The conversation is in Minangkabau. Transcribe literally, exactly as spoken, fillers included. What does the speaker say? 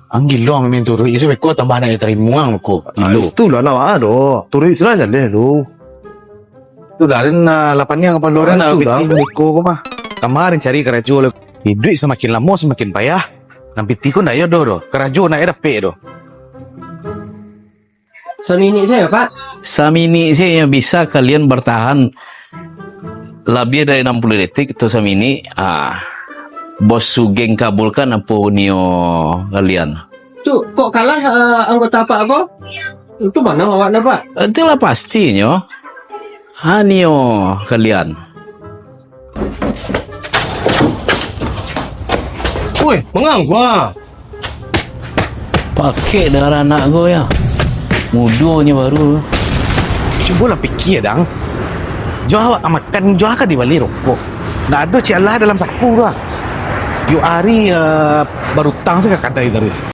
Ang gilo main turuik, isu beko tambah nak tarimo ang ko. Gilo. Ah, itulah lah, wak, doh. Turuik sira jaleh tu. Itulah, den, ah, lapan ni ang kapalo den, ah, itulah. Bikin beko ko mah. Kamarin cari karajo lah. Iduik samakin lamo samakin payah. Nan piti ko ndak yo doh, doh. Karajo ndak yo dapek doh. Saminik sajo, Pak. Saminik sajo yang bisa kalian bertahan lebih dari enam puluh detik tu saminik. Ah, Bos Sugeng kabulkan apo nio kalian. Tu, kok kalah, eh, anggota Apak ko? Itu mano awak nah, Pak? Itulah pastinyo. Ha, nio kalian. Woi, manga ang ko? Pakek darah anak ko yo. Mudonyo baru. Cubolah pikia, Dang. Jo awak ka makan, jo ka dibali rokok. Ndak ado ciek alah dalam saku tu ah. Tiok ari, eh, barutang se ka kadai taruih.